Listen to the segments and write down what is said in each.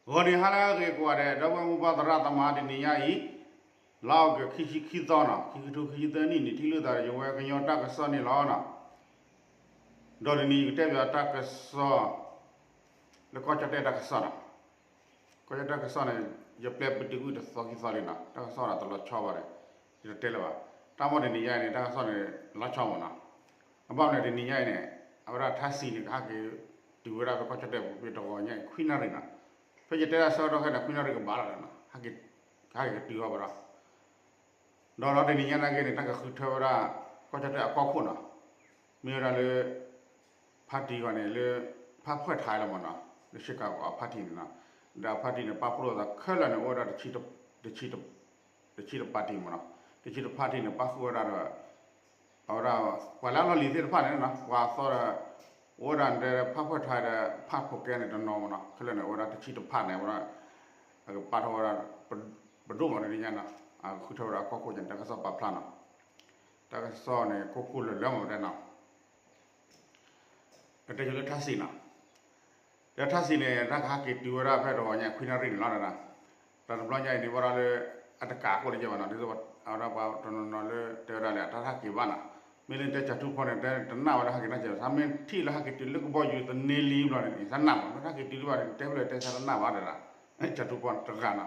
ဂီၤနံၤဟါလၢအဂ့ၤကိးဂၤဒဲး ဒီပုၢ်ဝဲၢ်မိၢ်ပၢ်သရၣ်သမါ တနံၤညါအံၤ လါအီကူး ခံဆံခံသီနီၤ ခံကထိခံဆံသၢနံၣ်န့ၣ် ထံၣ်လိာ်သးဒီးယဝဲကညီတၢ်ကစီၣ်န့ၣ်လီၤနီၤ. ဒီးတနံၤယကတဲပၠးတၢ်ကစီၣ် လၢကီၢ်ကၠီၣ်တဲၣ်တၢ်ကစီၣ်နီၤ. ကီၢ်ကၠီၣ်တဲၣ်တၢ်ကစီၣ်န့ၣ် ယပျဲပတုာ်ကွံာ်တသီခံသီလံနီၤ တၢ်ကစီၣ်ဒီးတလီၤဆီဘၣ်ဒီး ယတတဲလၢၤဘၣ်. တၢ်မ့ၢ်တနံၤညါအံၤန့ၣ် တၢ်ကစီၣ်န့ၣ် လီၤဆီမးနီၤ. အဘၣ်မနုၤတနံၤညါအံၤန့ၣ် အဝဲဒၣ်ထၣ်စံးန့ၣ် ကဟဲက့ၤတုၤဝဲဒၣ်ဖဲကီၢ်ကၠီၣ်တဲၣ်ပူၤဖဲတဂီၤညါအံၤ ခွံနၣ်ရံၣ်နီၤ. ဖဲယတဲဒၣ်ဆၢကတီၢ်ခဲအံၤန့ၣ် ခွံနၣ်ရံၣ်ကဘၣ်လီၤနီၤ ကဟဲက့ၤတုၤအီၤဘၣ်ဒီး ဒီးဒီးတနံၤညါနာ်က့န့ၣ် တၢ်ကဃုထၢဝဲဒၣ် ကီၢ်ကၠီၣ်တဲၣ်အကီၢ်ခိၣ်နီၤ. မ့ၢ်ဝဲဒၣ်လၢ ဖါတံၢ်ဂီၤန့ၣ်လၢ ဖါဖှဲၣ်ထါလီၤမးနီၤ လၢ Chicago အဖါတံၢ်န့ၣ်နီၤ. ဒီးအဖါတံၢ်န့ၣ် ပာ်ဖှိၣ်လိာ်သးခဲလၢာ်န့ၣ် အိၣ်ဝဲဒၣ် တဆံတပၣ်တံၢ်မးနီၤ တဆံတဖါတံၢ်န့ၣ် ပာ်ဃုာ်ဝဲဒၣ်ဒီး အဝဲဒၣ် ပှၤလၢအလီၢ်လံၤသ့ၣ်တဖၣ်န့ၣ်နီၤ ပှၤအသီဒီး အိၣ်ဝဲဒၣ်တဲဖါဖှဲၣ်ထါဒီး ဖါဖိကဲန့ၣ်တနီၤမးနီၤ ခဲလၢာ်န့ၣ် အိၣ်ဝဲဒၣ်တဆံတဖါန့ၣ် အဝဲဒၣ် အကပာ်ထီၣ်ဝဲဒၣ် ပဒိၣ်မးတနံၤညါနီၤ အဃုထၢဝဲဒၣ်အကီၢ်ခိၣ်န့ၣ် တၢ်ကစီၣ်ပာ်ဖျါနီၤ. တၢ်ကစီၣ်န့ၣ် ကိၢ်ကိၢ်လၢာ်လၢမးတဲနီၤ ကတဲဆိလၢထၣ်စံးနီၤ. ဒီးထၣ်စံးန့ၣ် တၢ်ကဟဲက့ၤတုၤဝဲဒၣ်ဖဲတဂီၤညါခွံနၣ်ရံၣ်န့ၣ်လီၤ. တၢ်တဘျီညါအံၤန့ၣ် ဘၣ်ဒီးလၢ အတကးအခိၣ်လၢယဲဘၣ်နီၤ ဒ်သိးအဝဲဒၣ်ပှၤတနီၤနီၤလၢတဲဝဲဒၣ်လၢ အတၢ်ဟဲက့ၤဘၣ်နီၤ. မ့ၢ်လၢတဲကၠၤထူဖီန့ၣ် တဲတနာ်ဝဲလၢဟဲက့ၤနီၤ ကဲ သးမ့ၢ်ထံၣ်လၢဟဲက့ၤတုၤလၢကဘီယူၤသန့လံဘျီန့ၣ် သးနာ်မး မ့ၢ်ဟဲက့ၤတုၤဒံးဘၣ်န့ၣ် တဲဖျၢၣ်တဲဆါတနာ်ဘၣ်တဲဒၣ် ကၠၤထူဖီတဂၤနီၤ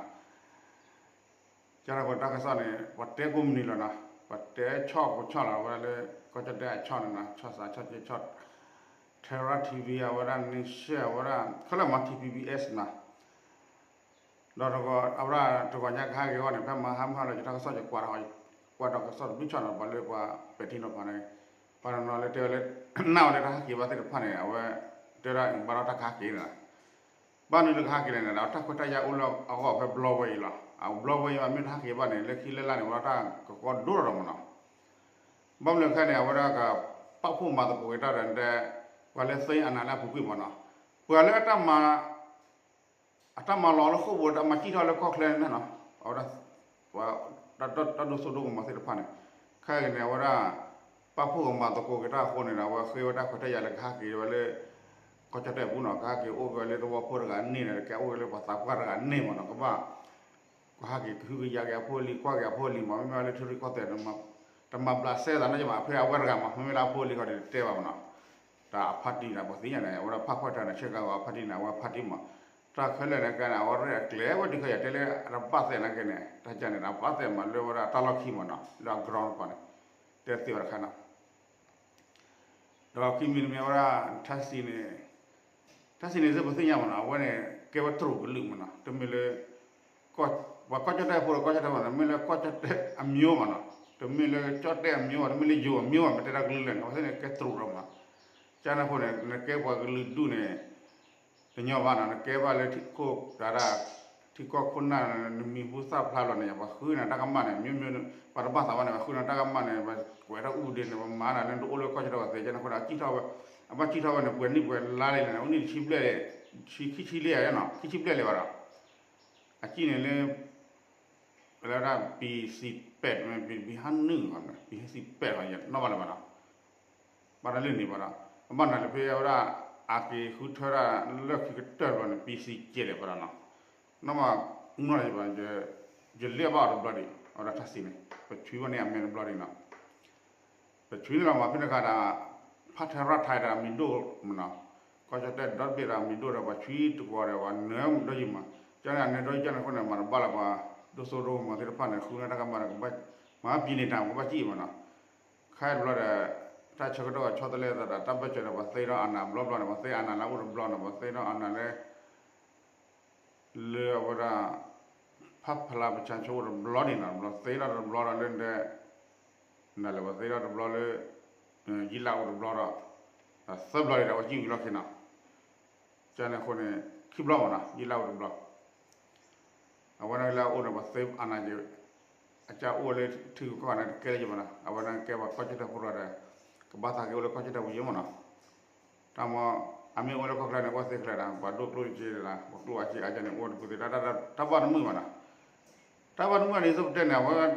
ကၠီၤတၢ်ဖိတၢ်ကစီၣ်န့ၣ် ပှၤတဲကိးမုၢ်နံၤလီၤနီၤ ပှၤတဲဆီၣ်ကိးဆီၣ်လီၤ အဝဲဒၣ်လၢ ကီၢ်ကၠီၣ်တဲၣ်အဆီၣ်န့ၣ်နီၤ ဆီၣ်သးဆီၣ်က့ ဆီၣ် Terra T V အဝဲဒၣ် Nation အဝဲဒၣ် ခဲလၢာ်မး T V B S နီၤ ဒီးအဝဲဒၣ်တဂီၤညါကဟဲက့ၤအဂီၢ်န့ၣ် ဖဲမဟါမုၢ်ဟါလီၤ ယတၢ်ကစီၣ်ယကွၢ် ကွၢ်တၢ်ကစီၣ်တဘျုးဆီၣ်နီၤ ပှၤလၢပှၤပဲာ်ထံနီၤဖးန့ၣ် ပှၤတနီၤလၢတဲဝဲလၢ နာ်ဝဲလၢတၢ်ဟဲက့ၤဘၣ်သ့ၣ်တဖၣ်န့ၣ် အဝဲတဲဒၣ်ဘၣ်ဒီးတၢ်ကဟဲက့ၤန့ၣ် ဘၣ်နုၤလၢကဟဲက့ၤလဲၣ်န့ၣ် တၢ်ခွဲးတၢ်ယာ်အိၣ်လၢအဂီၢ်ဖဲဘျီဝဲအံၤလီၤ. အဘျီဝဲအံၤမ့ၢ်တဟဲက့ၤဘၣ်န့ၣ် လၢခံလၢလါန့ၣ် ဝဲဒၣ်တၢ်ကကီဒိၣ်ထီၣ်မးနီၤ. ဘၣ်မနုၤခဲန့ၣ် အဝဲဒၣ်ကပာ်ဖှိၣ်မၤသကိးက့ၤတၢ်ဒီးတဲ ပှၤလၢသ့အနၢ်လၢအပူၤကွံာ်မးနီၤ. ပှၤလၢအတၢ်မၤ အတၢ်မၤလီၤလၢဃိာ်ပူၤ တၢ်မၤစံၣ်ထီၣ်လၢကီၢ်ချၢန့ၣ်နီၤ အဝဲဒၣ် တၢ်ဒိၣ်စိဒိၣ်ကမီၤသ့ၣ်တဖၣ်န့ၣ် ခဲအံၤန့ၣ် အဝဲဒၣ် ပာ်ဖှိၣ်ကမၤသကိးက့ၤတၢ်အဃိန့ၣ်ဒီး အဝဲဃ့ဝဲတၢ်ခွဲးတၢ်ယာ်လၢကဟဲက့ၤဝဲလၢ ကီၢ်ကၠီၣ်တဲၣ်ပူၤနီၤ ကဟဲက့ၤအိၣ်က့ၤဝဲလၢသဝီဖိတဂၤန့ၣ်ဒီး ကဲအိၣ်က့ၤလၢပှၤသးပှၢ်တဂၤန့ၣ်မးနီၤ ကဘၣ် ကဟဲက့ၤကဟုကယာ်က့ၤအဖိအလံၤ ကွၢ်က့ၤအဖိအလံၤမး မ့မ့ၢ်လၢထံရူၢ်ကီၢ်သဲး တမၤဘျးစဲသးနီတမံၤဘၣ် ဖဲအဝဲတဂၤမး မ့မ့ၢ်လၢအဖိအလံၤဃီဒီးတတဲဘၣ်မးနီၤ တၢ်အဖါတံၢ်န့ၣ် ပှၤသ့ၣ်ညါန့ၣ် အဝဲဒၣ်ဖးဖှဲၣ်ထါန့ၣ် ဆ့ကၤဂီၤအဖါတံၢ်န့ၣ် အဝဲဖါတံၢ်မး တၢ်ခဲလၢာ်န့ၣ်ကဲန့ၣ် အဝဲရဲၣ်အကျဲၤဝဲဒုးခဲယၤတဲလၢအတဘၣ်သဲနာ်က့န့ၣ် တၢ်ကန့ၣ် အဘၣ်သဲမးလၢဝဲဒၣ်တၢ်လီၢ်ခံမးနီၤ လၢအ ground တပၤန့ၣ် တဲသ့ဝဲတခါနီၤ ဒီးခံမံၤတမံၤဝဲဒၣ် ထၣ်စံးန့ၣ် ထၣ်စံးန့ၣ် စ့ၢ်ပသ့ၣ်ညါမးနီၤ အဝဲန့ၣ် ကဲဝဲတရူးကလုာ်မးနီၤ တမ့ၢ်လၢ ပှၤကီၢ်ကၠီၣ်တဲၣ်ဖိဒီးကီၢ်ကၠီၣ်တဲၣ်ဖိန့ၣ် မ့ၢ်လၢကီၢ်ကၠီၣ်တဲၣ်အမျိုးမးနီၤ တမ့ၢ်လၢကၠီၣ်တဲၣ်အမျိုးဘၣ် တမ့ၢ်လၢယိၤအမျိုးဘၣ် မ့ၢ်တဲတၢ်ကလုာ်လဲၣ်န့ၣ် အဝဲသ့ၣ်န့ၣ် ကဲတရူးဒီးမးနီၤ ကန့ၣ်အဃိန့ၣ် နကဲပှၤကလုာ်ဒူၣ်န့ၣ် တညီဘၣ်နီၤ နကဲဘၣ်လၢထံခိၣ်ဒၣ်ဒၣ် ထံကီၢ်ခိၣ်နၢ် နမံၤဟူသၣ်ဖျါလီၤန့ၣ် ပှၤဃုနၤတၢ်ကမၣ်န့ၣ် မျိုးမျိုး ပှၤတဘၣ်သးဘၣ်န့ၣ် ပှၤဃုနၤတၢ်ကမၣ်န့ၣ် ပှၤကွဲးတၢ်အူပူၤဒ့န့ၣ် ပှၤမၤနၤလၢနတအိၣ်လၢကီၢ်ကၠီၣ်တဲၣ်ဝဲသ့ၣ် ကန့ၣ်အဃိဒီး အဘၣ်စံၣ်ထီၣ်ဝဲန့ၣ် ပှဲၤနံၣ်ပှဲၤလါလံန့ၣ် အိၣ်နံၣ်တဆံဘျဲၣ် ခံဆံလံဧါနီၤ ခံဆံဘျဲၣ်လံဘၣ်ဒီး အစံၣ်န့ၣ်လၢ လၢဒၣ် ပံၤစံးပဲး ပံၤဟါနုာ် ပံၤဟါစံးပဲး နီၢ်ဘၣ်လၢၤဘၣ်နီၤ ဘၣ်တၢ်လၢန့ၣ်ဘၣ်ဒီး အဘၣ်နၤလၢဖဲအဝဲဒၣ် အက့ၤဃုထၢဒၣ်လၢခံကတၢၢ်တဘျီန့ၣ် ပံၤစံးကဲးလဲၣ်ဘၣ်ဒီးနီၤ နီၢ်ဘၣ်မုၢ်နီၢ်ဘၣ် ယလဲၤဘၣ်အီၤတဘျီဒံး အဝဲဒၣ်ထၣ်စံးန့ၣ် ပဆွံဝဲန့ၣ်အမဲာ်တဘျီဒံးနီၤ ပဆွံန့ၣ်လီၤမး ဖဲန့ၣ်ခါဒီး ဖါထဲရၣ်ထဲးဒီးမံၤဒိၣ်မးနီၤ ကီၢ်ကၠီၣ်တဲၣ်ဒီတဘ့ၣ်ဒီးမံၤဒိၣ်ဒီး ပှၤဆွံတကွီၤဒီး ပှၤနၢၤဒီယံၤမး ကန့ၣ်အနၢၤဒီယံၤကန့ၣ်အဃိန့ၣ် မၤတဘၣ်လၢပှၤဒိၣ်စိဒိၣ်ကမီၤသ့ၣ်တဖၣ်န့ၣ် ဃုန့ၢ်တၢ်ကမၣ်ဒီး ကဘၣ်မၤပံၤန့ၢ်တၢ် ကဘၣ်စံၣ်မးနီၤ ခဲတဘျီဒီး တၢ်ဆၢကတီၢ်ဆီတလဲသးဒီး တၢ်ဘၢၣ်စၢၤဒီး ပှၤသ့ထီၣ်အနၢ်ဘျီဘျီန့ၣ် ပှၤသ့အနၢ်လၢအအိၣ်တဘျီန့ၣ် ပှၤသ့ထီၣ်အနၢ်လၢ လၢအဝဲဒၣ် ဖးဖျါပဆါဆိတဘျီန့ၣ်နီၤ တဘျီသ့ထီၣ်တဘျီဒီးလၢဒဲ နလဲၤပှၤသ့ထီၣ်တဘျီလၢ ယံာ်လၢအိၣ်တဘျီဒီး သၢဘျီဒီး အဝဲစံၣ်ဝံၤလီၢ်ခံနီၤ ကန့ၣ်အဃိန့ၣ် ခံဘျီမးနီၤ ယံာ်လၢအိၣ်တဘျီ အဝဲဒၣ်လၢအအိၣ်န့ၣ် ပှၤသ့အနၢ်က့ၤ အကအိၣ်လၢထံဂုၤကီၢ်ဂၤန့ၣ် တကဲလၢၤဘၣ်နီၤ အဝဲဒၣ်ကဲပှၤကီၢ်ကၠီၣ်တဲၣ်ဖိတဂၤဒီး ကဘၣ်သးက့ၤအိၣ်လၢကီၢ်ကၠီၣ်တဲၣ်ပူၤယဲမးနီၤ တၢ်မ့ၢ် အမ့ၢ်အိၣ်လၢကီၢ်ချၢန့ၣ် အိၣ်သ့ချၢဒီး ပှၤဒိၣ်ကျိၣ်စ့ဒီး ပှၤကျိၣ်အစ့အါကန့ၣ် အိၣ်တပူၤသ့ တၢ်ဘၣ်တမုာ်ဘၣ်နီၤ တၢ်ဘၣ်တမုာ်န့ၣ် သိးပတဲန့ၣ် အဝဲ တၢ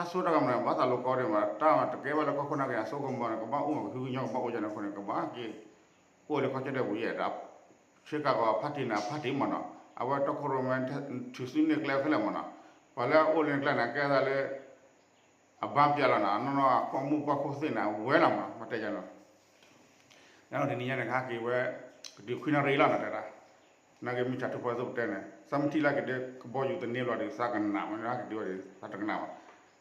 ်စိတၢ်ကမီၤန့ၣ် ဘၣ်သးလိၤကီဒံးမး တၢ်တကဲဘၣ်လၢကီၢ်ခိၣ်နၢ်က့ၤ အစိကမီၤန့ၣ် ကဘၣ်အိၣ်မး ကဟုကညီၤကဘၣ်အိၣ်ကန့ၣ်အဃိန့ၣ် ကဘၣ်က့ၤ အိၣ်လၢကီၢ်ကၠီၣ်တဲၣ်ပူၤယဲဒီး ဆ့ကၤကီးအဖါတံၢ်န့ၣ် အဖါတံၢ်မးနီၤ အဝဲတီခိၣ်ရိၣ်မဲ ထုးစုန့ၢ်ကျဲခဲလၢာ်မးနီၤ, ပှၤလၢအအိၣ်လၢကျဲန့ၣ် ကဲသးလၢ အဘါပျဲလီၤနီၤ, နီၢ်နီၢ်အမိၢ်ပှၢ်ခိၣ်သ့ၣ်န့ၣ် အဝဲလီၤမးနီၤ, ပတဲယၤနီၤ တနံၤညါန့ၣ် ကဟဲက့ၤဝဲ ကတုၤခွံနၣ်ရံၣ်လီၤနီၤ တဲဒၣ်, နာ်က့မုၢ်ဆါထုကဖၣ်သ့ၣ်ပတဲန့ၣ် သးမုၢ်ထံၣ်လၢကဒုးကဘီယူၤသန့လီၤဒီး သးကနၣ်ဝဲန့ၣ် ဟဲက့ၤဒုးဝဲဒီး သးတကနၣ်ဘၣ်,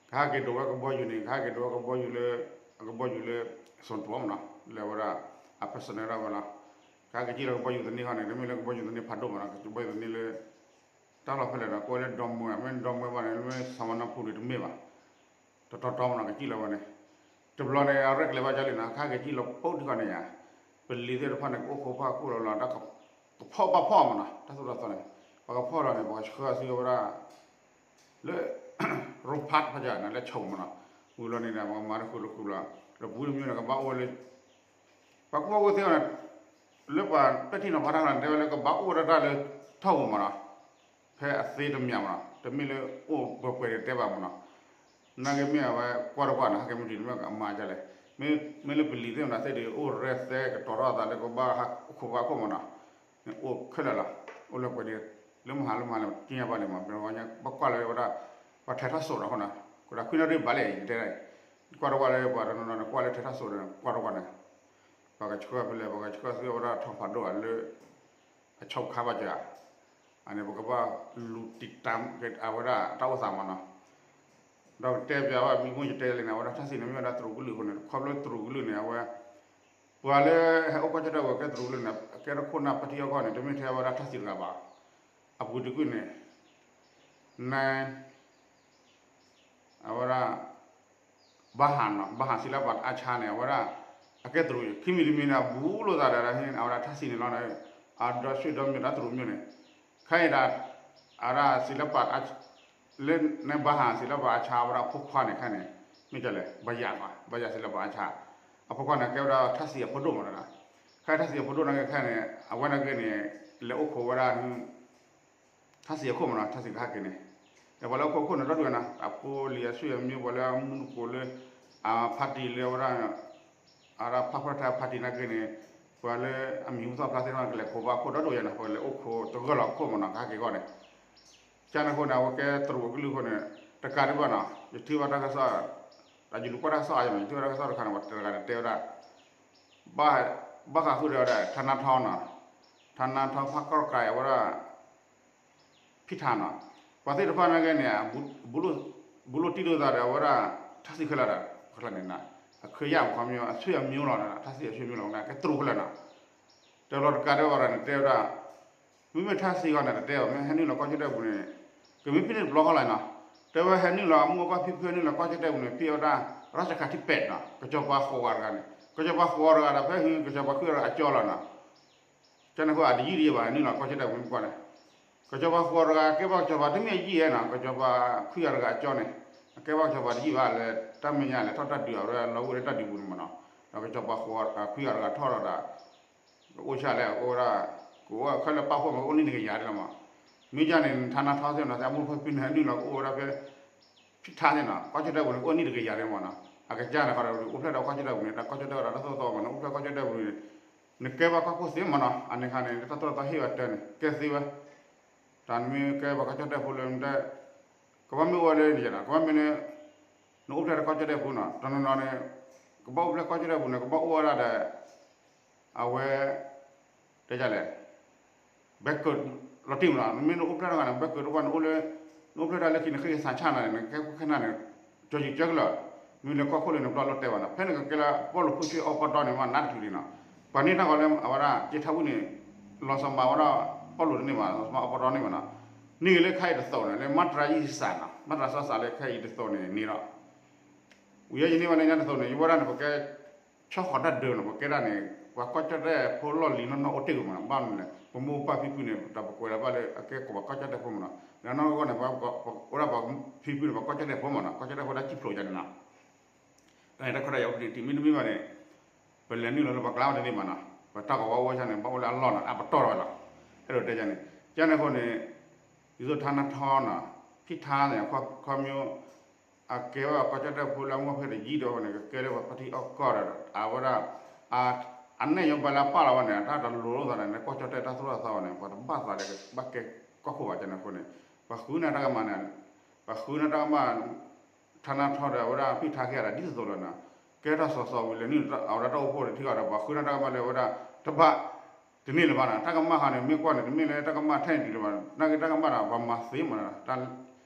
ကဟဲက့ၤဒိးဝဲကဘီယူၤန့ၣ် ကဟဲက့ၤဒိးဝဲကဘီယူၤလၢ အကဘီယူၤလၢ စိၤတဝီမးနီၤ လၢဝဲဒၣ် အ personnel ဒၣ်ဝဲလီၤ, ကဟဲက့ၤက့ၤလီၤကဘီယူၤသန့ခီန့ၣ် တမ့ၢ်လၢကဘီယူၤသန့ဖးဒိၣ်မးနီၤ ကဘီယူၤသန့လၢ တၢ်လီၢ်ဖဲလဲၣ်နီၤ ကအိၣ်လၢဒီမွဲ မ့ၢ်ဒီမွဲဘၣ်န့ၣ် မ့ၢ်ဆၣ်ဝါနါဖူန့ၣ်တမ့ၢ်ဘၣ်, တတီတီမးနီၤ ကက့ၤလီၤဝဲန့ၣ်, တဘျီန့ၣ် အရဲၣ်ကျဲၤဘၣ်ကၢလံနီၤ ကဟဲက့ၤက့ၤလီၤပိၢ်ဒံးခီန့ၣ်ယါ, ပလံၤသ့ၣ်တဖၣ်န့ၣ် ကအိၣ်ခိးဖၣ်ခိၣ်လီၤလီၤ တၢ်ကဖီၣ်ဘၣ်ဖီၣ်မးနီၤ တၢ်သိၣ်တၢ်သီန့ၣ် ပှၤကဖီၣ်လီၤန့ၣ် ပှၤကဆှၢအစုဝဲဒၣ် လၢ ရိဖးတဖၣ်ယါန့ၣ် လၢဆိးမးနီၤ, ဝံၤလီၤန့ၣ်ဒီး ပှၤကမၤတဃုာ်တဃုာ်လီၤ, ဒီးပူၤတမံၤန့ၣ် ကဘၣ်အိၣ်ဝဲလၢ ပှၤကူၣ်ဘၣ်ကူၣ်သ့အီၤန့ၣ် လၢပှၤပဲာ်ထံနီၤဖးတၢ်လီၤန့ၣ် တဲဝဲလၢကဘၣ်အိၣ်ဝဲဒၣ်တၢ်လၢထီၣ်ပူၤမးနီၤ, ဖဲအသ့တမံၤမးနီၤ တမ့ၢ်လၢအိၣ်ပှဲၤပှဲၤဒီးတဲဘၣ်မးနီၤ, နာ်က့မ့ၢ်အဝဲကွၢ်တကွၢ်န့ၣ် ဟဲက့ၤမ့ၢ်ဒ်န့ၣ်မ့ၢ်အမါဒ်လဲၣ်, မ့မ့ၢ်လၢပလံၤသ့ၣ်မးသ့ၣ်ဒီး အိၣ်ရဲၣ်သဲကတီၤထီၣ်အသးလၢကဘၣ်ဟးအိၣ်ခိးဖၣ်ခိၣ်မးနီၤ, အိၣ်ခဲလၢာ်လီၤ, အိၣ်လၢပှဲၤဒီး လၢမဟါလၢမဟါလၢက့ညါဘၣ်လံမး ဘၣ်ကွၢ်လၢဝဲဒၣ် ပှၤထဲးထီၣ်စိးဒီးအဃိနီၤ, ကဒၣ်ခွံနၣ်ရံၣ်ဘၣ်လဲၣ် ယတဲဒၣ်, ကွၢ်တကွၢ်လၢပှၤတနီၤနီၤန့ၣ် ကွၢ်လၢထဲးထီၣ်စိးဒီး ကွၢ်တကွၢ်န့ၣ် ပှၤကဆှၢဖဲလဲၣ် ပှၤကဆှၢသ့ဝဲဒၣ်ထီၣ်ဖးဒိၣ်လၢ အဆိခါဘၣ်ကၢ, အန့ၣ်ပကဘၣ်လူၤတံာ်တာ်က့ၤအဝဲဒၣ်တၢ်အိၣ်သးမးနီၤ, ဒီးကတဲပျးဘၣ်မံမူယတဲလံန့ၣ် အဝဲဒၣ်ထၣ်စံးန့ၣ် မ့ၢ်ဝဲဒၣ်တရူးကလုာ်အဃိန့ၣ် ခီဖျိတရူးကလုာ်န့ၣ် အဝဲ ပှၤလၢဟဲအိၣ်ကီၢ်ကၠီၣ်တဲၣ်ဝဲကဲတရူးကလုာ်န့ၣ် ကဲတခိၣ်နၢ်ပထံအီၣ်ကီၢ်န့ၣ် တမ့ၢ်ထဲဝဲဒၣ်ထၣ်စံးတဂၤဘၣ်, အပူၤတကုာ်န့ၣ် န အဝဲဒၣ် ဘၣ်ဟးနီၤ ဘၣ်ဟးစံးလၢပှၤအါဆါန့ၣ် အဝဲဒၣ် အကဲတရူး ခံမံၤတမံၤန့ၣ် အဘူးလိာ်သးဒီး အဝဲဒၣ်ထၣ်စံးန့ၣ်လီၤန့ၣ် အဒီးဆံးဒီးမ့ၢ်ဒၣ်တရူးမ့ၢ်န့ၣ် ခဲအံၤဒၣ် အဝဲဒၣ်စံးလၢပှၤ လၢန့ၣ်ဘၣ်ဟးစံးလၢပှၤအါဆါ အဝဲဒၣ်အဖိခွါန့ၣ်ခဲန့ၣ် မ့ၢ်ကလဲၣ် ဘၣ်ယၤ ဘၣ်ယၤစံးလၢပှၤအါဆါ အဖိခွါန့ၣ် ကဲဝဲဒၣ်ထၣ်စံးအဖိဒိၣ်မးနီၤ ခဲထၣ်စံးအဖိဒိၣ်န့ၣ်ခဲန့ၣ် အဝဲန့ၣ်ဂ့ၤန့ၣ် လဲၤအိၣ်ခိးဝဲဒၣ် ထၣ်စံးအခိၣ်မးနီၤ ထၣ်စံးကဟဲက့ၤန့ၣ် ဒီးပှၤလၢအိၣ်ခိးခိၣ်န့ၣ် ဒီဒူၣ်ဝဲနီၤ အဖိလံၤအဆွေအမျိုး ပှၤလၢအမူနကိးလၢ အ party လၢဝဲဒၣ် အဝဲဒၣ် ဖၣ်ဖၣ်ထါ party နာ်က့န့ၣ် ပှၤလၢအမံၤဟူသီၣ်ဖျါသ့ၣ်တဖၣ်န့ၣ် ကလဲၤခိးဘၣ်ခိၣ်ဒီဒူၣ်ဝဲနီၤ ပှၤလဲၤအိၣ်ခိးတဂၢၢ်လီၤခိၣ်မးနီၤ ကဟဲက့ၤဂီၢ်န့ၣ် ကန့ၣ်အဃိန့ၣ် အဝဲကဲတရူးကလုာ်အဃိန့ၣ် တကးဒံးဘၣ်နီၤ ယထံၣ်ဘၣ်တၢ်ကစီၣ် ယလူၤကွၢ်တၢ်ကစီၣ်အါယၤမး ယထံၣ်ဘၣ်တၢ်ကစီၣ်တခါန့ၣ် ပှၤတဂၤန့ၣ်တဲဝဲဒၣ် ဘၣ်ဃးဃုာ်ဒီးဝဲဒၣ် ထါနါထီနီၤ ထါနါထီ ဖးကီၢ်ကး အဝဲဒၣ် ဖံထါနီၤ ပှၤသ့ၣ်တဖၣ်နာ်က့န့ၣ် ဘူးလိၣ်တံၢ်လိာ်သးဒီးအဝဲဒၣ် ထါစံးခဲလၢာ်ဒီး ခဲလၢာ်န့ၣ် အခ့ယၣ်ခီမီ အဆွေအမျိုးလီၤ ထါစံးအဆွေမျိုးလီၤ ကဲတရူးခဲလၢာ်နီၤ တဲလီၤတကးဒံးဘၣ်ဒီးန့ၣ် တဲဝဲဒၣ် မ့မ့ၢ်ထါစံးဂီၢ်န့ၣ် တတဲဘၣ် မ့ၢ်ဟဲနုာ်လီၤကီၢ်ကၠီၣ်တဲၣ်ပူၤန့ၣ် ကမ့ၢ်ဖဲန့ၣ်တဘျီဃီလီၤနီၤ တဲဝဲဟဲနုာ်လီၤ အမိၢ်အပၢ်ဖံဖုဟဲနုာ်လီၤကီၢ်ကၠီၣ်တဲၣ်ပူၤန့ၣ် ဖဲအဝဲဒၣ် ရၢ်စခါထံပဲာ်နီၤ ကစီၤပၤဃိးဂၤတဂၤန့ၣ် ကစီၤပၤဃိးဂၤတဂၤဒီး ဖဲဟဲကစီၤပၤခွံဂၤတဂၤအကၠီလီၤနီၤ ကန့ၣ်အဃိ အတယံာ်တယံာ်ဘၣ် နုာ်လီၤကီၢ်ကၠီၣ်တဲၣ်ပူၤမ့ၢ်ကွၢ်န့ၣ် ကစီၤပၤဃိးဂၤတဂၤ ကဲဘၣ်ကစီၤပၤတမ့ၢ်အယံာ်ဧါနီၤ ကစီၤပၤခွံဂၤတဂၤအကၠီန့ၣ် အကဲဘၣ်ကစီၤပၤတယံာ်ဘၣ်လၢ တၢ်မဲာ်ညါလဲၤထီၣ်တၢ်ဒုးအီၤလၢလီၤဝဲလၢတၢ်ဒုးပူၤန့ၣ်မးနီၤ ဒီးကစီၤပၤခွံဂၤတဂၤထီၣ်လီၤဒီး ကအိၣ်ဆၣ်လဲၣ် ကအိၣ်ဝဲဒၣ် ကအိၣ်ခဲလၢာ်ပာ်ဖှိၣ်မး ကအိၣ်နံၣ်တကယၤဒ်လီၤမး မ့ၢ်ကန့ၣ် ထါနါထီသ့ၣ်နီၤ သးအမိၢ်ဖံဖုန့ၣ် ဟဲနုာ်လီၤကအိၣ်ဝဲဒၣ်ဖဲ ဖံထါသ့ၣ်နီၤ ကီၢ်ကၠီၣ်တဲၣ်ပူၤန့ၣ် ကအိၣ်နံၣ်တကယၤဒ်မးနီၤ အကစၢ်န့ၣ်ခီဒီး အိၣ်ဖျဲၣ်ဒီးကီၢ်ကၠီၣ်တဲၣ်ပူၤန့ၣ် တၢ်ကီၢ်ကၠီၣ်တဲၣ်ဝဲဒၣ်တၢ်သိၣ်သီမးနီၤ အိၣ်ဖျဲၣ်ကီၢ်ကၠီၣ်တဲၣ်ပူၤန့ၣ် နကဲဘၣ်ကီၢ်ခိၣ်သ့မးနီၤ အန့ၣ်ခါန့ၣ် တၢ်သိၣ်တၢ်သီဟ့ၣ်ဝဲတၢ်န့ၣ် ကဲသ့ဝဲ တၢ်နမ့ၢ်ကဲဘၣ်ကီၢ်ကၠီၣ်တဲၣ်ဖိလၢနတဲ ကဘၣ်မ့ၢ်အိၣ်ဝဲလၢနယဲၢ်နီၤ ကဘၣ်မ့ၢ်လၢ နအိၣ်ဖျဲၣ်ဒီးကီၢ်ကၠီၣ်တဲၣ်ဖိနီၤ တနီၤနီၤန့ၣ် ကဘၣ်အိၣ်ဖျဲၣ်ကီၢ်ကၠီၣ်တဲၣ်ဖိန့ၣ် ကဘၣ်အိၣ်ဝဲဒၣ်ဒီး အဝဲ တဲဒ်လဲၣ် ဘဲကၢးလီၤတံၢ်မးနီၤ နမ့ၢ်နအိၣ်ဖျဲၣ်တဂၤန့ၣ် ဘဲကၢးတဝၢ်န့ၣ်အိၣ်လၢ နအိၣ်ဖျဲၣ်တၢ်လၢခံန့ၣ် ဃ့ကဆးဆၣ်နၤန့ၣ် နကဲခိၣ်ခဲနၢ်န့ၣ် ကၠီယုၢ်ကၠီကလၢာ် မ့ၢ်လၢကီၢ်ခိၣ်လၢနဘျီလိၣ်တဲဘၣ်နီၤ ဖဲန့ၣ်ကကဲလၢပီၣ်လူၤဖိဆ့အီပီတီန့ၣ် မ့ၢ်နးတချုးလံနီၤ ပှၤန့ၢ်တၢ်ဂီၤလၢအဝဲဒၣ် ကၠ့ထၣ်ဝံၣ်န့ၣ် လီၤစီၤမၤဝဲဒၣ် ပီၣ်လူၤတန့ၢ်ဘၣ် လီၤစီၤမၤအီပီတီန့ၢ်ဘၣ်နီၤ န့ၢ်ဂ့ၤလၢခဲအံၤတသိးန့ၣ် လၢမၤတြၤယံၢ်စးနီၤ မၤတြၤစီစးလၢခဲအံၤတသိးန့ၣ်န့ၣ်ဒီး ဝံၤယဲယန့ၢ်ဝဲလၢညါတသိးန့ၣ် ယဝဲဒၣ်န့ၣ် ပကဲ ဆီၣ်ဃီၤတၢ်ဒၢးနီၤ ပကဲဒၣ်န့ၣ် ပှၤကီၢ်ကၠီၣ်တဲၣ်ဖိလီၢ်လံၤနီၢ်နီၢ်အိၣ်တ့ၢ်ကမးနီၤ ဘၣ်မနုၤလဲၣ် ပမိၢ်ပၢ်ဖံဖုန့ၣ် တၢ်ပကွဲးလၢဘၣ်လၢအကဲကီးပှၤကီၢ်ကၠီၣ်တဲၣ်ဖိမးနီၤ ဒီးနီၢ်ကီၢ်န့ၣ် ပဝဲဒၣ်ပှၤဖံဖုန့ၣ် ပှၤကီၢ်ကၠီၣ်တဲၣ်ဖိမးနီၤ ကီၢ်ကၠီၣ်တဲၣ်ဖိဒၣ်စံၣ်ဖျိးယါန့ၣ်နီၤ တၢ်န့ၣ်တၢ်ခွဲးတၢ်ယာ်အိၣ်တ့ၢ်တံၢ်မ့တမ့ၢ်ဘၣ်န့ၣ် ပလဲၤနုာ်လီၤလၢပှၤကျါဝဲတန့ၢ်ဘၣ်နီၤ ပတၢ်ဂီၤဝါအိၣ်ဆၣ်န့ၣ် ဘၣ်အိၣ်လၢအလီၢ်နီၤ အပတီၢ်ထီၣ်ဝဲလီၤ အဲၣ်ဒိးတဲယါန့ၣ် ကန့ၣ်အဃိန့ၣ် ဒ်သိးထါနါထီနီၤ ဖံထါန့ၣ် ခီမ့ၢ် အကဲဝဲကီၢ်ကၠီၣ်တဲၣ်ဖိလၢအမိၢ်ဖဲတယံာ်ဒီးန့ၣ် ကကဲလၢပှၤဖါတံၢ်အီၣ်ကီၢ်ဒီး အဝဲဒၣ် အ အနဲၣ်ယိဘၣ်လၢအပာ်လီၤဝဲန့ၣ် တၢ်တလိၤလိာ်သးန့ၣ် ကီၢ်ကၠီၣ်တဲၣ်တၢ်သိၣ်တၢ်သီဘၣ်န့ၣ် ပှၤတဘၣ်သးလၢဘၣ်ကဲကီၢ်ခိၣ်ဘၣ်ကန့ၣ်အဃိန့ၣ် ပှၤဃုန့ၢ်တၢ်ကမၣ်န့ၣ် ပှၤဃုန့ၢ်တၢ်ကမၣ် ထါနါထီဒီးအဝဲဒၣ်ဖံၣ်ထါက့ၤအတၢ်ဒ်သိးသိးလီၤန့ၣ် ကဲထီၣ်စီၤစီၤဝံၤလဲၤနုာ်အဝဲဒၣ်တၢ်အိၣ်ဖှိၣ်န့ၣ်ထံကီၢ်ဒီး ပှၤဃုန့ၢ်တၢ်ကမၣ်လၢအဝဲဒၣ်တဘၣ် တန့ၢ်လၢၤဘၣ်န့ၣ် တၢ်ကမၣ်ဟီန့ၣ် မ့ၢ်ကွၢ်န့ၣ် တမ့ၢ်လၢတၢ်ကမၣ်ထဲန့ၣ်ဒံးလၢၤဘၣ် နာ်က့တၢ်ကမၣ်ဒီး ပှၤမၤသ့မးန့ၣ် တၢ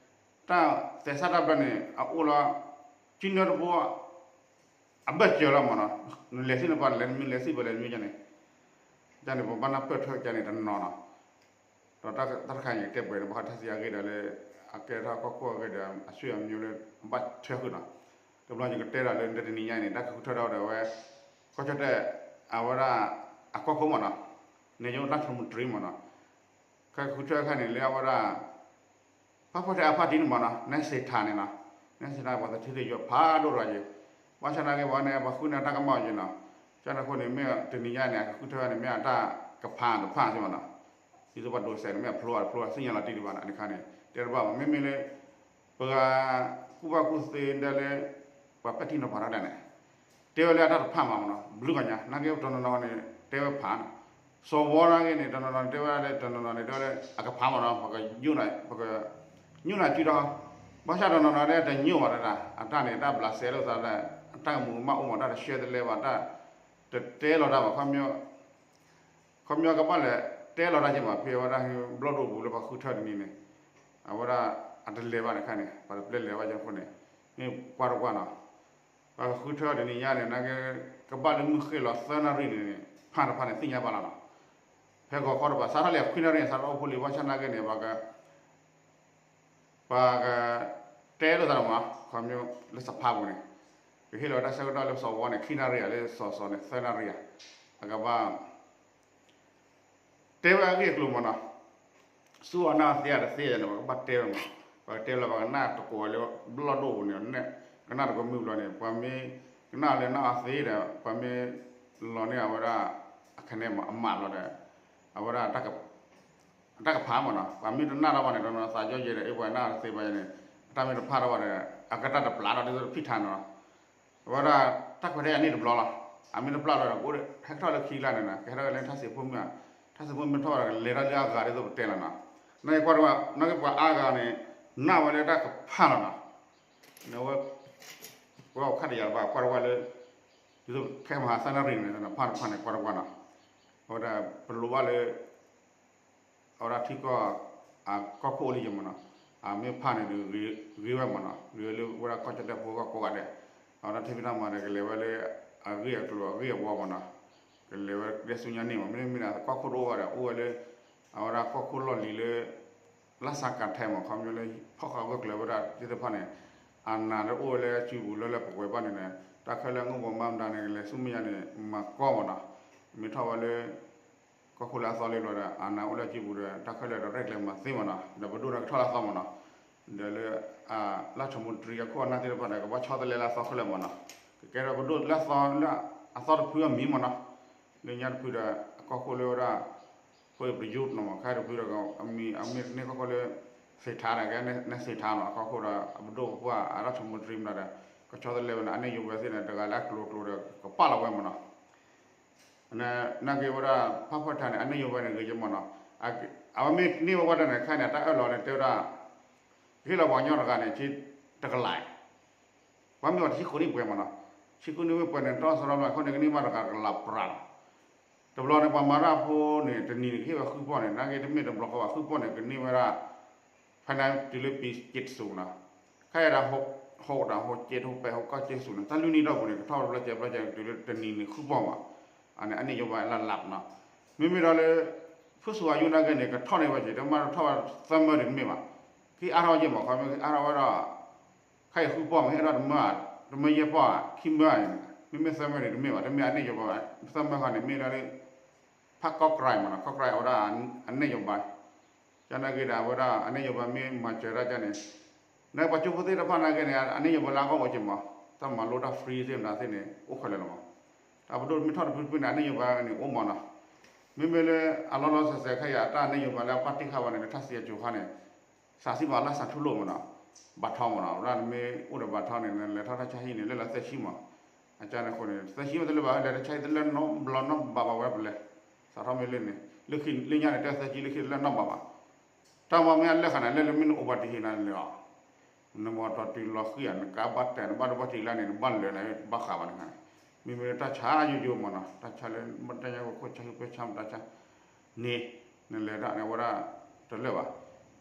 ်သဲစးတၢ်ဘျၢန့ၣ် အအိၣ်လီၤ ကၠံနၢတဘိ အဘၢၣ်စၢၤလီၤမးနီၤ နလဲၤသ့ၣ်နပှၤန့ၣ် လဲၤနမ့ၢ်လဲၤသ့ၣ်ပှၤလဲၤနမ့ၢ်န့ၣ် ကန့ၣ် ပဘၣ်နၢ်ပၢၢ်ထွဲကန့ၣ်တနီၤနီၤ ဒီးတၢ်တခါအံၤကတဲပှဲၤန့ၣ် ဘၣ်ဃးထါစံးအဂ့ၢ်ဒီးလၢ အကဲထီၣ်ကီၢ်ခိၣ်အဂ့ၢ်ဒီး အဆွေအမျိုးလၢအဘၣ်ထွဲဃုာ်နီၤ တဘျီယကတဲဒီးလၢတနံၤညါအံၤန့ၣ် တၢ်ကဃုထၢထီၣ်ဒီးဝဲ ကီၢ်ကၠီၣ်တဲၣ် အဝဲဒၣ် အကီၢ်ခိၣ်မးနီၤ န့ၣ်ယိလၢထမူတရံမးနီၤ ခဲကဃုထၢခါန့ၣ်လၢအဝဲဒၣ် ဖၣ်ဖၣ်ထဲအဖါတံၢ်န့ၣ်မးနီၤ နဲစ့းထါန့ၣ်နီၤ နဲစ့းထါပှၤသထ့သယီၤဖးဒိၣ်ရၤယံၤ ဘၣ်ဆၣ်နာ်က့ပှၤန့ၣ် ပှၤဃုန့ၢ်တၢ်ကမၣ်အီၤယံၤနီၤ ကန့ၣ်အဃိန့ၣ် မ့ၢ်တနံၤညါန့ၣ် အကဃုထၢန့ၣ် မ့ၢ်အတၢ်ကဖးတဖၣ်စ့ၢ်မးနီၤ ဒ်သိးပှၤဒိးစဲးန့ၣ် မ့ၢ်အဖျိအတဖျိသ့ၣ်ညါလီၤတံၢ်ဒံးဘၣ်နီၤ န့ၣ်ခါန့ၣ် တဲတဘၣ်ဘၣ် မ့မ့ၢ်လၢ ပှၤကူၣ်ဘၣ်ကူၣ်သ့ဒၣ်လၢ ပှၤပဲာ်ထံနီၤဖးတၢ်ဒၣ်န့ၣ် တဲဝဲလၢအတၢ်တဖၣ်မးမးနီၤ ဘျုးဂၤညါ နာ်က့တနီၤနီၤန့ၣ် တဲဝဲဖးနီၤ စီၤဝီနာ်က့န့ၣ် တနီၤနီၤန့ၣ် တဲဝဲဒၣ်လၢတနီၤနီၤန့ၣ် တဲဝဲလၢ အကဖးမးနီၤ ပက ပက ညိၣ်နၤစုဒီး ဘၣ်ဆၣ်တနီၤနီၤန့ၣ် တညိၣ်ဘၣ်တဒၣ် အတၢ်န့ၣ် တၢ်ဘျးစဲလိာ်သးဒၣ် အတၢ်ကမူၤကမၣ်အိၣ်မး တၢ်တရှဲတလဲဘၣ် တၢ် တတဲလီၤတၢ်ဘၣ် ခီပညီကဘၣ်လဲၤတဲလီၤတၢ်က့ၤမး ဖဲအဝဲဒၣ်ဘျီၣ်ဒိၣ်ပူၤလၢပှၤဃုထၢတနံၤန့ၣ် အဝဲဒၣ်အတလဲၤဘၣ်တခါန့ၣ် ပှၤတပျဲလဲၤဘၣ်ကဲအဃိန့ၣ် မ့ၢ်ကွၢ်တကွၢ်နီၤ ပှၤကဃုထၢတနံၤညါန့ၣ် နာ်က့ ကဘၣ်လၢမုၢ်ဃ့ၢ်လီၤသၢနၣ်ရံၣ်န့ၣ် ဖးတဖၣ်န့ၣ်သ့ၣ်ညါဘၣ်လီၤနီၤ ဖဲဂီၤခီတပၤ စးထီၣ်လၢခွံနၣ်ရံၣ်န့ၣ် စးထီၣ်အိၣ်ဖှိၣ်လံ ဘၣ်ဆၣ်နာ်က့န့ၣ် ပှၤက ပှၤက တဲလိာ်သးမး ခီဖျိလၢသဖါပူၤန့ၣ် ကဟ့ၣ်လီၤတၢ်ဆၢကတီၢ်လၢစီၤဝီန့ၣ် ခံနၣ်ရံၣ်ဧါ လၢစီၤစီၤန့ၣ် သၢနၣ်ရံၣ်ဧါ အကဘၣ် တဲဝဲအဂ့ၢ်အကျိၤမးနီၤ ဆူအနၢ်သ့အတသ့န့ၣ် ပှၤကဘၣ်တဲဝဲမး ပှၤကတဲလီၤ ပှၤကနၣ်တကိးဝဲလၢဘျီၣ်ဒိၣ်ပူၤန့ၣ် ကနၣ်တကိးမုၢ်ဘျီန့ၣ် ပှၤမ့ၢ်ကနၣ်လၢနၢ်အီၤသ့ဒီး ပှၤမ့ၢ်လီၤန့ၢ်အဝဲဒၣ် အခနဲမး အမးဘျီဒီး အဝဲဒၣ် အတၢ်ကဖးမးနီၤ ပှၤမ့ၢ်တနၣ်ထီၣ်ဘၣ်န့ၣ် တနီၤသးယီယဲဒီး အ့ၣ် ပှၤနၢ်အီၤတသ့ဘၣ်န့ၣ် အတၢ်မ့ၢ်တဖးထီၣ်ဘၣ်ဒီး အကတၢ်တပျၢ်ထီၣ်ဒ်သိးတဖံၣ်ထါနီၤ အဝဲဒၣ်တၢ်ခွဲးတၢ်ယာ်န့ၣ်တဘျီလီၤ. အမ့ၢ်တပျၢ်လီၤဒီး ကအိၣ်ဒီးဟဲကထီၣ်လၢခံကျါန့ၣ်နီၤ ကဟဲထီၣ်လၢထါစံးဖိမုၣ်ဧါ, ထါစံးဖိမုၣ်ထီၣ်ဒီး ကလဲၤထီၣ်လၢအဂၤဒ်သိးပတဲလီၤနီၤ. နာ်က့ပှၤတဝဲ နာ်က့ပှၤအါဂၤန့ၣ် နၢ်ဝဲလၢတၢ်ကဖးလီၤနီၤ. ဝဲ ဝဲအိၣ်ခါတယာ်တဘၣ် ကွၢ်တဝဲလၢ ဒ်သိးခဲမဟါသၢနၣ်ရံၣ်န့ၣ် ဖးတဖၣ်န့ၣ် ကွၢ်တဝဲနီၤ. အဝဲဒၣ်ပလိၣ်ဘၣ်လၢ အဝဲဒၣ်ထံကီၢ် အကီၢ်ခိၣ်အိၣ်လံယဲမးနီၤ, အမ့ၢ်ဖးန့ၣ်ဒီး ဂ့ၤဝဲမးနီၤ, ဂ့ၤဝဲလၢဝဲဒၣ်ကီၢ်ကၠီၣ်တဲၣ်ဖိဂီၢ်ကိးဂၤဒဲး, အဝဲဒၣ်ထံဖံးတၢ်မၤဒီး ကလဲၤဝဲလၢ အဂ့ၢ်အကျိၤအဂ့ၢ်အဝီမးနီၤ, ကလဲၤဝဲဒ်ဆူညါန့ၣ်မး, မ့တမ့ၢ်ဒီး ကီၢ်ခိၣ်တအိၣ်ဘၣ်ဒီး အိၣ်ဝဲလၢ အဝဲဒၣ်ကီၢ်ခိၣ်လီၢ်လံၤလၢ လၢ်ဆးကၤထဲမး ခီဖျိလၢ ဖီၣ်ဃာ်ဂၢၢ်ကျၢၤဝဲဒၣ်သ့ၣ်တဖၣ်န့ၣ်, အနးတအိၣ်ဝဲလၢအစုပူၤလၢလၢပှဲၤပှဲၤဘၣ်န့ၣ်ဒီး တၢ်ခဲလၢာ်အငိၢ်ဘီမၤမတၤန့ၣ် ကလဲၤဆူမဲာ်ညါန့ၣ် မၤကီမးနီၤ, မ့ၢ်ထီၣ်ဝဲလၢ ကီၢ်ခိၣ်လၢအသီလံဘျီဒီး အနးအိၣ်လၢအစုပူၤဒီး တၢ်ခဲလၢာ်ဒီးရဲၣ်ကျဲၤမၤသ့မးနီၤ, ဒီးပဒိၣ်ဒီးကထီၣ်လၢအသီမးနီၤ, ဒီးလၢ လၢထမူတရံအခိၣ်အနၢ်သ့ၣ်တဖၣ်ဒီး ကဘၣ်ဆီတလဲလၢအသီခဲလၢာ်မးနီၤ, ကကဲထီၣ်ပဒိၣ်လၢအသီလၢအသီတဖုအမံၤမးနီၤ, လၢညါတဖုဒီး အကီၢ်ခိၣ်လၢဝဲဒၣ် ဖိအပယူးနီၤမး ခဲတဖုဒီး အမံၤအမ့ၢ်တန့ၢ်ကီၢ်ခိၣ်လၢ စ့းထါဒီး ကဲနဲစ့းထါနီၤ အကီၢ်ခိၣ်ဒီး အပဒိၣ်ပပှၢ်အတၢ်ထမူတရံမးဒီး ကဆီတလဲဝဲန့ၣ် အန့ၢ်ယိၤဝဲသ့ၣ်န့ၣ် တဂၤလၢအကျိၤကျိၤဒီး ကပာ်လီၤဝဲမးနီၤ နာ်က့ဝဲဒၣ် ဖးဖီၣ်ထါန့ၣ် အန့ၢ်ယိၤဝဲန့ၣ် ဂ့ၤယဲမးနီၤ, အဝဲမ့ၢ်န့ၢ်ဝဲဝဲတၢ်န့ၣ် ခဲန့ၣ် တၢ်အၢၣ်လီၤန့ၣ် တဲဝဲဒၣ် ကဟ့ၣ်လီၤပှၤကညီတဂၤန့ၣ် တကလး ပှၤမ့ၢ်ဝဲတဆံဃိးနံၣ်ပှဲၤမးနီၤ, ဆံဃိးနံၣ်ဝဲပှဲၤန့ၣ် တီၢ်စရီမး အဃိန့ၣ် ကန့ၢ်ဘၣ်တဂၤတကလးပြးလီၤ. တဘျီန့ၣ် ပှၤမၤတၢ်ဖိန့ၣ် တနံၤန့ၣ် ကဟ့ၣ်ဝဲဃုပီၢ်န့ၣ် နာ်က့တမ့ၢ်တဘျီဃီဘၣ် ဃုပီၢ်န့ၣ် ကန့ၢ်ဝဲဒၣ် ဖဲန့ၣ်တုၤလၢပံက့းစူၤနီၤ, ခဲအံၤဒီး ဟိးဒီးဟိးက့း ဟိးပဲးဟိးကီၢ်က့းစူၤန့ၣ် တၢ်လွံၢ်နံၣ်ထီၣ်ပူၤန့ၣ် ကထီၣ်ဘျီကဲဘျီကဲ တုၤလၢတနံၤန့ၣ် ဃုပီၢ်မး, အန့ၣ် အန့ၢ်ယိၤဝဲလၢလးပနီၤ, မ့မ့ၢ်ဒီးလၢ ဖုစူၤအယူၤနာ်က့န့ၣ် ကထီၣ်န့ၢ်ဝဲက့ၤ တမ့ၢ်ထီၣ်ဝဲသၢမၢဒံးတမ့ၢ်ဘၣ်, ကဟ့ၣ်အါထီၣ်ဝဲက့ၤမး ခီမ့ၢ်ကဟ့ၣ်အါထီၣ်ဝဲဒီး ခဲအံၤဃုပီၢ်မး ဟ့ၣ်အါထီၣ်တမၢ တမၢယဲၢ်ပီၢ် ခံမၢအံၤန့ၣ် မ့မ့ၢ်သၢမၢဒံးတမ့ၢ်ဘၣ် တမ့ၢ်အန့ၢ်ယိၤဝဲ သၢမၢဃီန့ၣ် မ့ၢ်ဒၣ်လၢ ဖးကီၢ်ကြဲးမးနီၤ ကီၢ်ကြဲးအဝဲဒၣ် အန့ၢ်ယိၤဘါ ကန့ၣ်က့ၤဒီး အဝဲဒၣ်အန့ၢ်ယိၤဘါမ့ၢ်မၤစၢၤတၢ်ကန့ၣ်, နပှၤကၠိဖိသ့ၣ်တဖၣ်နာ်က့န့ၣ် အန့ၢ်ယိၤဘါလၢအဂီၢ်အိၣ်က့ၤမး, တၢ်မၤလိတၢ် free သ့ၣ်မတၤသ့ၣ်န့ၣ် အိၣ်ခဲလၢာ်လီၤမး, တၢ်ပဒိၣ်မ့ၢ်ထီၣ်တဖုတဖုန့ၣ် အန့ၢ်ယိၤဘါန့ၣ်အိၣ်မးနီၤ, မ့မ့ၢ်လၢအလီၤလီၤဆဲးဆဲးခဲအံၤ အတၢ်န့ၢ်ယိၤဘါလၢအပာ်တ့ၢ်ဃာ်ဝဲန့ၣ် လၢထါစံးအစိၤခါန့ၣ် စးစံးဘၣ်လၢစးထူလိာ်မးနီၤ, ဘၣ်ထီမးနီၤ ဝဲဒၣ်နမ့ၢ်အိၣ်ဒီးဘၣ်ထီန့ၣ် နလဲၤထီၣ်တၢ်ဆါဟံၣ်န့ၣ် လၢလီၤသၢဆံမး, အန့ၣ်အဃိန့ၣ် သၢဆံမ့ၢ်တလၢဘၣ် လဲၤတၢ်ဆါဟံၣ်တလၢနီတဘျီနီတဘျီဘၣ်ဝဲပလဲၤ, စးထီၣ်မ့ၢ်လၢန့ၣ် လၢခံလၢညါန့ၣ် တၢ်သၢဆံလၢခံတလၢနီတဘျီဘၣ်. တၢ်မၤမ့ၢ်အလၢၢ်ဃာ်န့ၣ် လၢလၢမ့ၢ်နအိၣ်ဘၣ်တဟ့ၣ်နၤန့ၣ်လီၤ. နမၤတီတုၤလီၤဃံၤဧါ နကါဘၣ်တဲာ် နဘၣ်ဒိဘၣ်ထံးလၢန့ၣ် နဘၣ်လၢာ်န့ၣ် ဘၣ်ဃးဘၣ်န့ၣ်န့ၣ်, မ့မ့ၢ်လၢတၢ်ဆါယိယိမ့ၢ်နီၤ တၢ်ဆါလၢ တၢ်ညါခိၣ်ခိၣ်ဆါဟံၣ်ပှဲၤဆါမတၤဆါန့ၣ် နလဲၤတၢ်န့ၣ် အဝဲဒၣ်တလၢာ်ဘၣ်.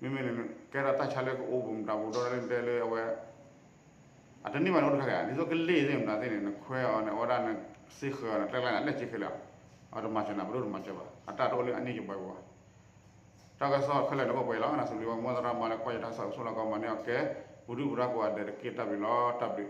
မ့မ့ၢ်န့ၣ် ကဲထီၣ်တၢ်ဆါလၢကအိၣ်ဘူးမတၤဘူးဒီးလၢတဲလၢအဝဲ အတန့ၢ်ဘၣ်န့ၣ် အိၣ်တခါက့ၤ ဒ်သိးကလ့ၢ်သ့ၣ်မတၤသ့ၣ်န့ၣ် နခွဲးအီၤန့ၣ် အဝဲဒၣ်နစ့ဃၢၤအီၤန့ၣ် ကျဲကျါန့ၣ် အလဲၢ်စ့ခဲလၢာ်, အတမၤစၢၤနၤ ပဒိၣ်တမၤစၢၤဘၣ် အတၢ်တအိၣ်လၢအန့ၢ်ယဘၣ်ဘၣ်. တၢ်ကစီၣ်ခဲလၢာ်န့ၣ် အိၣ်ပှဲၤလီၤ နစံးဘျုးဝဲ မ်သရၣ်မါလၢကွၢ်ယတၢ်ကစီၣ်ကဆိၣ်လီၤကီးမၤန့ၢ်အီၤကဲ ပူၤဒုၣ်ပူၤဒါကိးဂၤဒဲးတက့ၢ် တၢ်ဘျုးလီၤ တၢ်ဘျုး.